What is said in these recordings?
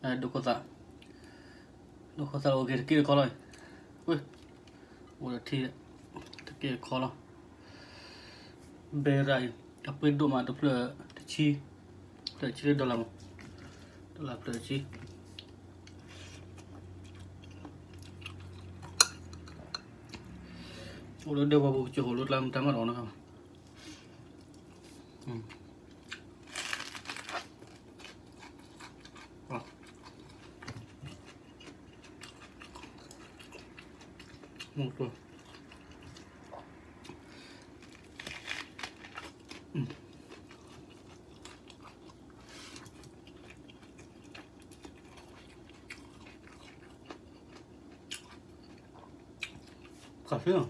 ဒိခိၣ်သၣ်, ဒိခိၣ်သၣ်အိၣ်က့ၤတက့ၢ်တခီလီၤ, ဝ့ၢ်, အိၣ်ဒီးထံ, တက့ၢ်တခီလီၤ, ဘဲရၣ်အံၤ အပှ့ၤဒိၣ်မး တဖျၢၣ်တဆံ, ဖျၢၣ်တဆံ dollar မး, dollar ဖျၢၣ်တဆံ အိၣ်လၢဒဲဝဲပူၤ ကၠိဟိးလိကျါ မတၤမးတအိၣ်နီတဂၤဘၣ်. ခးဆူ,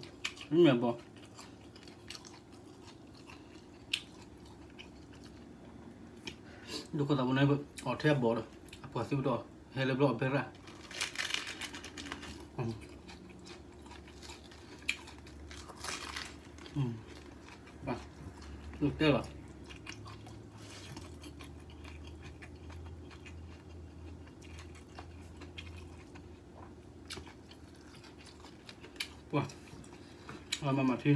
မ့ၢ်ဘီ, ဒိခိၣ်သၣ်ဖိန့ၣ် အီၣ်ထဲအဘီဒီး အပှၤသုးပတီၢ် ဟဲလၢဘျီအီၣ်ဘဲရၣ်, တဲဘၣ်. ပှၤ, အမၤမၤထံ,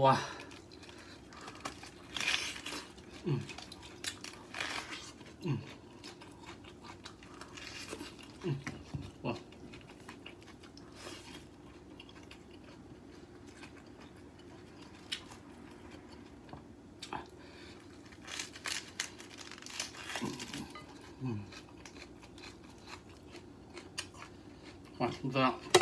ဝါ, ဝါ. ဝါ,